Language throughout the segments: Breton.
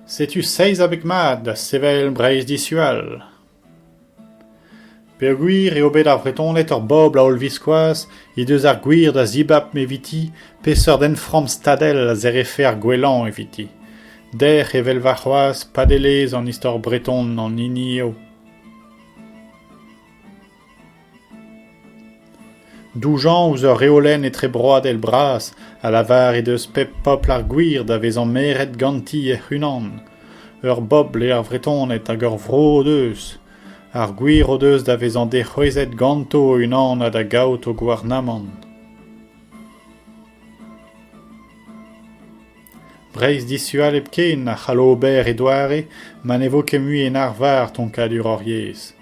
Setu seizh abeg mat da sevel Breizh Dishual. Peogwir eo bet ar Vretoned ur bobl a-holl-viskoazh he deus ar gwir da zibab eviti peseurt enframm stadel a zerefe ar gwellañ eviti. Dec'h evel warc'hoazh padelezh an istor breton an hini eo. Doujañ ouzh ur reolenn etrebroadel bras a lavar he deus pep pobl ar gwir da vezañ meret ganti hec'h-unan. Ur bobl eo ar Vretoned hag ur vro o deus. Ar gwir o deus da vezañ dec'houezet ganto o-unan ha da gaout o gouarnamant. Breizh dishual hepken a c'hallo ober e doare ma ne vo ket mui en arvar tonkadur hor yezh.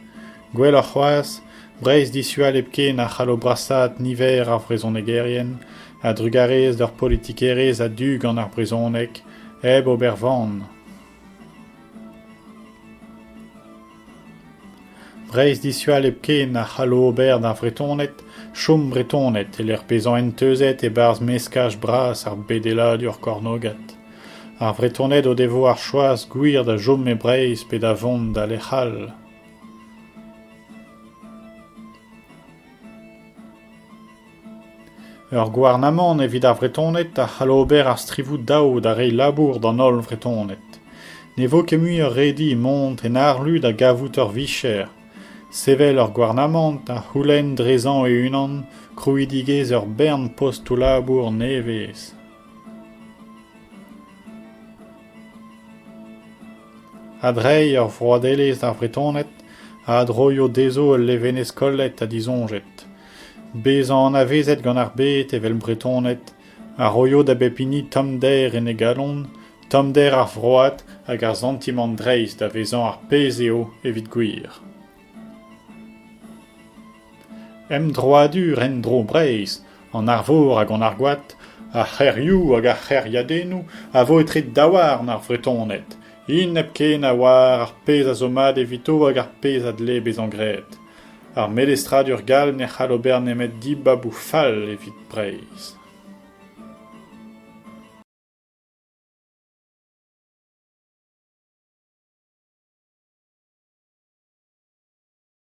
Gwelloc'h c'hoazh, Breizh dishual hepken a c'hallo brasaat niver ar vrezhonegerien a-drugarez d'ur politikerezh a-du gant ar brezhoneg hep ober van. Breizh dishual hepken a c'hallo ober d'ar Vretoned chom Bretoned e-lec'h bezañ enteuzet e-barzh meskaj bras ar bedeladur kornogat. Ar Vretoned o devo ar choaz gwir da chom e Breizh pe da vont da lec'h all. Ur gouarnamant evit ar Vretoned a c'hallo ober ar strivoù dav da reiñ labour d'an holl Vretoned. Ne vo ket mui ur redi mont en harlu da gavout ur vicher. Sevel ur gouarnamant a c'houlenn drezañ e-unan krouidigezh ur bern postoù-labour nevez. Adreiñ ur vroadelezh d'ar Vretoned a adroio dezho ul levenez kollet ha disoñjet. Bezañ anavezet gant ar bed evel Bretoned a roio da bep hini tommder en e galon, tommder ar vroad hag ar santimant dreist da vezañ ar pezh eo evit gwir. Emdroadur endro Breizh, an arvor hag an argoad, ar c'hêrioù hag ar c'hêriadennoù a vo etre daouarn ar Vretoned, int hepken a oar ar pezh a zo mat evito hag ar pezh a dle bezañ graet. Ar melestradur gall ne c'hall ober nemet dibaboù fall evit Breizh.